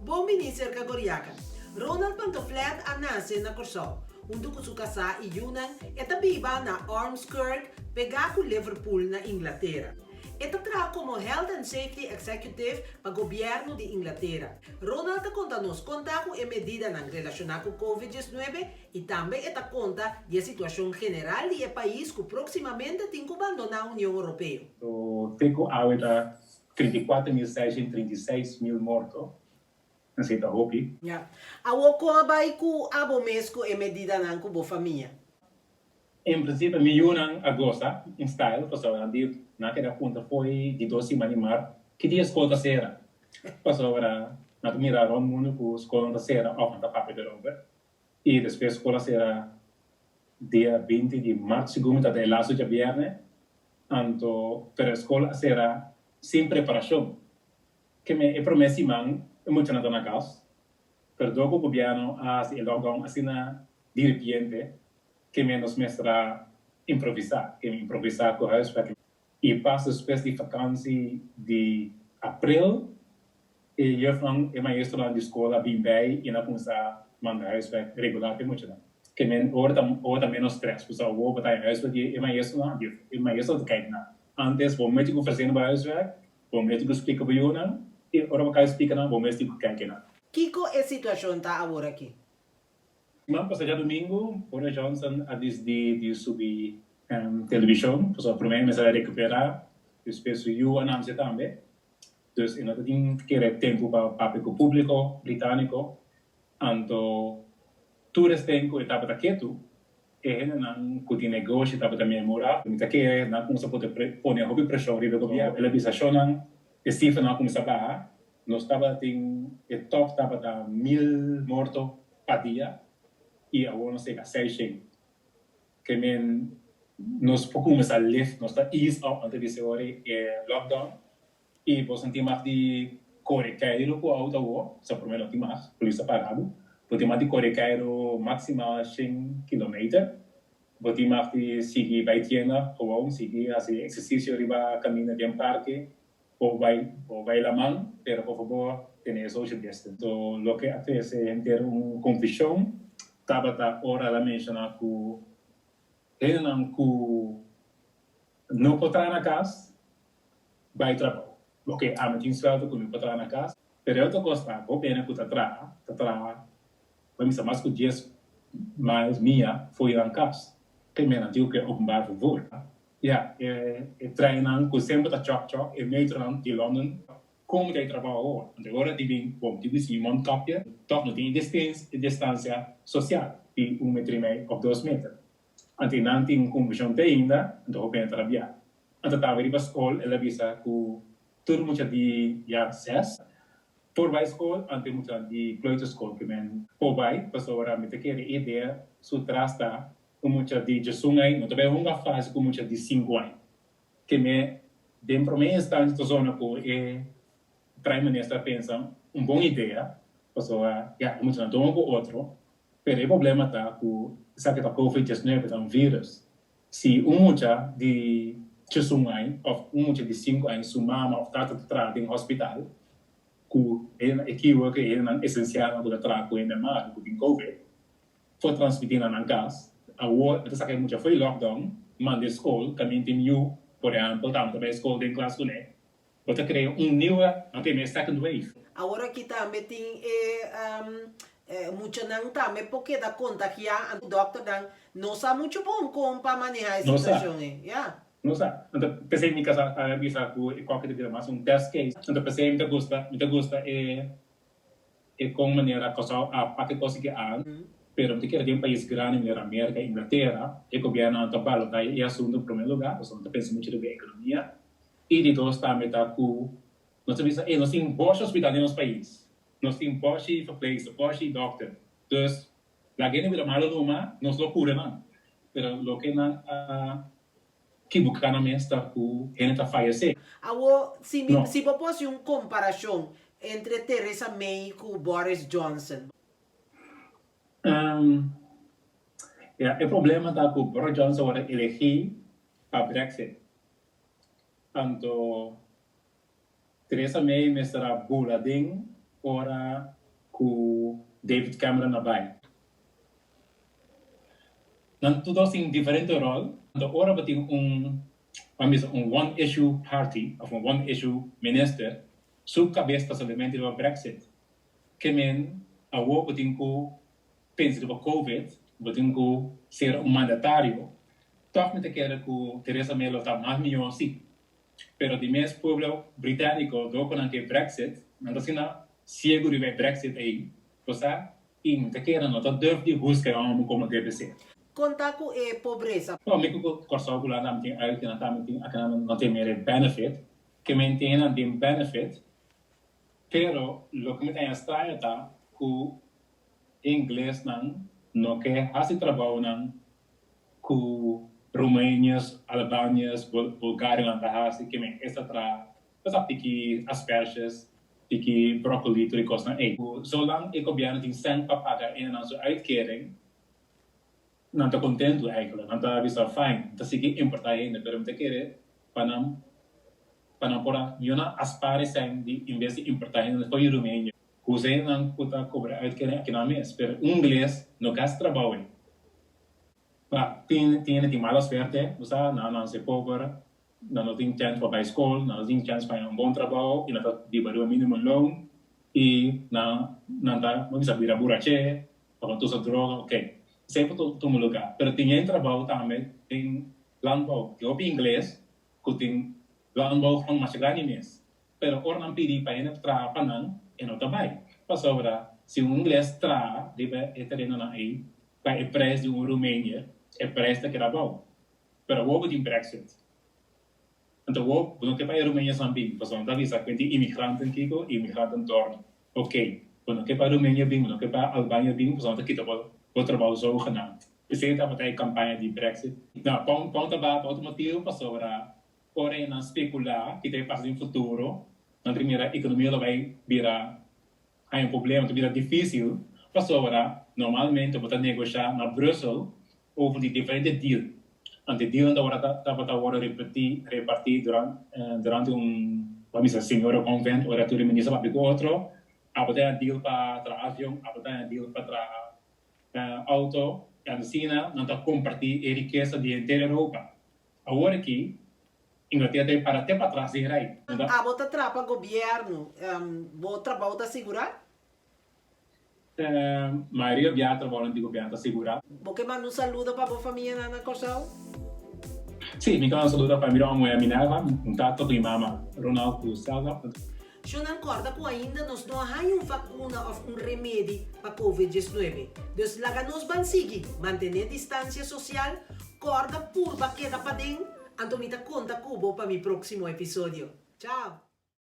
Bon bini serka Goriaka. Ronald Pantoflet a nase na Kòrsou. Huntu ku su kasá i yunan, e ta biba na Ormskirk, pegá ku Liverpool na Inglatera. E ta traha komo Health and Safety Executive pa gobièrnu di Inglatera. Ronald ta konta nos kon ta ku e medidanan relashoná ku Covid 19 i tambe e ta konta di e situashon general di e pais ku próksimamente tin ku bandoná Union Oropeo. Te ku awe ta 34.636 mil morto, esei ta hopi. Ya. Awor kon a bai ku abo mes ku e medidanan ku bo famia? En prinsipio mi yunan a gosa un style pasobra nan di nan a keda punta fo'i di dos siman di mart ki dia skol ta sera pasobra nan ta mira rond mundu ku skolnan ta sera òf nan ta papia derover i despues skol a sera dia 20 di mart segun mi ta ta e lastu djabièrnè anto pero e skol a sera sin preparashon ke me e promé siman e muchanan ta na kas pero dor ku gobièrnu a hasi e lockdown asina diripiente Ke men nos mester a improvisá, ke improvisá ku huiswerk. I pas despues di vakansi di april, e jufnan, e maestronan di skol a bin bei i nan a kuminsá manda huiswerk regular pa e muchanan. Ke men ora ta ora ta ménos strès, pasobra awor bo ta haña huiswerk di e maestronan, e maestro ta kijk na. Antes bo mester ku ofresé nan bo huiswerk, bo mester ku splika bo yunan, i ora bo kaba splika nan, bo mester ku kijk nan. Kiko e situashon ta awor aki? Siman pasa djadumingu, Boris Johnson a disdi di subi televishon, pasobra promé e mester a rekuperá, despues su yu a nanse tambe. Dus e no ta tin kere tempu pa papia ku públiko britániko. Anto tur esten ku e tabata ketu, e hendenan ku tin negoshi tabata murmurá. Mi ta kere nan kuminsá pone hopi preshon riba e gobièrnu. El a bisa shonnan e sifranan a kuminsá baha. Nos tabatin e top tabata 1000 morto pa dia y awor nos yega 600. Ke men nos por cuminsa lift, nos ta ease up antes di ora e lockdown y bo no tin mag di core keiro cu auto awor, sa prome no tin mag, polis ta para bo, bo tin mag di core keiro maximal 100 kilometer, bo tin mag di sigui bay tienda gewoon, sigui haci exercicio riba caminda den parke. Por bai por bai laman, pero por fabor tene e social distance. So loke a trese henter un confusion tabata ora el a menciona cu hendenan cu no por traha na cas bai trabou. Ok, ami tin sueldo cu mi por traha na cas, pero e otro cos ta hopi hende cu ta traha, ta traha bai misa mas cu 10 miles, mia, for di nan cas. Ke men nan tin cu ke openbaar vervoer. Ya, e treinnan ku semper ta chòk chòk, e metronan di London, kon ta e trabou awor? Anto ora di bin, bon, tin ku siña mondkapje, tòg no tin e distansia sosial di un meter i mei òf 2 meter. Anto e nan tin un konfushon te ainda, anto hopi hende ta rabiá. Anto tambe riba skol el a bisa ku tur mucha di jaar 6 por bai skol, anto e mucha di kleuterschool ke men por bai, pasobra mi ta kere e idea su tras ta un mucha di 11 aña no ta bai hunga fásil ku mucha di 5 aña. Ke me den promé instansia ta zona ku e prime minister a pensa un bon idea, pasobra ya e muchanan ta un ku otro, pero e problema ta ku esaki ta COVID-19, ta un virus. Si un mucha di 11 aña òf un mucha di 5 aña su mama òf tata ta traha den hospital, ku e key worker, e hendenan esensial ku ta traha ku hende malu ku tin COVID, por transmití na nan kas. Awor e ta saka e mucha for di lockdown, manda e skol, kaminda tin yu, por ehèmpel, tambe ta bai skol den klas kuné. Bo ta krea un nieuwe, nan ta yama e second wave. Awor aki tambe tin e muchanan tambe por keda kontagiá, dòkternan no sa muchu bon kon pa manehá e No sa. situashon ei. Ya. No sa. Anto p'esei mi kasá a bisa ku e kòke ta bira mas un test case. Anto p'esei mi ta gusta e kon manera Kòrsou a pak e kos aki aan, pero mi ta kere den un pais grandi manera Merka, Inglatera, e gobièrnunan ta balotá e asuntu en promé lugá, pasobra nan ta pensa muchu riba e ekonomia. I di dos tambe ta ku nos ta bisa, ey, nos tin boshi hospital den nos pais, nos tin boshi verpleegster, boshi dòkter, dus laga hende bira malu numa, nos lo kura nan. Pero loke nan a kibuká nan mes ta ku hende ta fayesé. Awor, si mi No. si bo por hasi un komparashon entre Theresa May ku Boris Johnson. Ya, e problema ta ku Boris Johnson a wòrdu elegí pa Brexit. Anto Theresa May mester a bula den. ora ku David Cameron a bai. Nan tur dos tin diferente ròl. Anto ora bo tin un, ban bisa un one issue party òf un one issue minister, su kabes ta solamente riba Brexit. Ke men awor bo tin ku pensa riba Covid, bo tin ku ser un mandatario. Tòg mi ta kere ku Theresa May lo ta mas mihó si. Pero di mes pueblo Britániko dor ku nan ke Brexit, nan ta asina siegu riba e Brexit ei, bo sa, i mi ta kere no ta durf di husga e hòmber komo debe ser. Kon ta ku e pobresa? No, mi ku Kòrsou ku Hulanda mi tin uit ku nan tambe tin akinan no tin mere benefit, ke men tin nan tin benefit, pero loke mi ta haña straño ta ku inglesnan no ke hasi trabounan ku Roemeniërs, Albaniërs, Bulgariënan ta hasi ke men esta traha ta sa piki aspersjes, piki brokoli tur e kosnan ei. Ku zolang e gobièrnu tin sèn pa paga enenan su uitkering, nan ta kontentu eigenlijk, nan ta bisa fijn, nan ta sigui importá hende, pero mi ta kere pa nan pa nan por a yona a spar e sèn di inbes di importá hende for di Roemenië. Ku nan ku ta kobra uitkering akinan mes, pero ingles no ke hasi trabou ei. Pa tin tin hende tin mala suerte, bo sa, nan a nanse pober, nan no tin chèns pa bai skol, nan no tin chèns pa haña un bon trabou i nan ta biba riba minimum loon i nan nan ta, bo bisa, bira buraché, pa nan usa droga, ok. Esei por tuma lugá. Pero tin hende trabou tambe den landbouw. Tin hopi ingles ku tin landbouwgrond masha grandi mes. Pero ora nan pidi pa hende traha pa nan, e no ta bai. Pasobra si un ingles traha riba e terenonan ei pa e prijs di un Roemeniër, e prijs ta keda abou. Pero awor bo tin Brexit. Anto awor bo no ke pa e Roemeniërsnan bin, pasobra nan ta bisa ku e tin imigranten kiko, imigranten torno. Ok, bo no ke pa Roemenië bin, bo no ke pa Albanië bin, pasobra nan ta kita bo bo trabou zogenaamd. Esei tabata e kampaña di Brexit. No, pon pon ta baha pa otro motibu, pasobra Ora e nan speculá ki ta e pasa den futuro, nan ta mira economia lo bai bira haña un problema, ta bira difícil, pasobra normalmente bo ta negoshá na Brussel over di diferente deal. Anto e dealnan ta wòrdu tabata wòrdu repartí repartí durante un bo a bisa señora convent ora tur e minister papia ku otro, abo ta haña deal pa traha avion, abo ta haña deal pa traha auto, i asina nan ta kompartí e rikesa di henter Europa. Awor aki, Inglatera ta e para te patras den rei. Abo ta traha pa gobièrnu, bo trabou ta sigurá? Mayoria bia trabounan di gobièrnu ta sigurá. Bo ke manda un saludo pa bo famianan na Kòrsou? Sí, mi ke manda un saludo pa mi ruman muhé Minerva, mi tata ku mi mama Ronald ku Selda. Shonnan kòrda ku ainda nos no a haña un vakuna òf un remedi pa Covid 19. Dus laga nos ban sigui mantené distansia sosial, kòrda purba keda paden, anto mi ta konta ku bo pa mi próksimo episodio. Chao!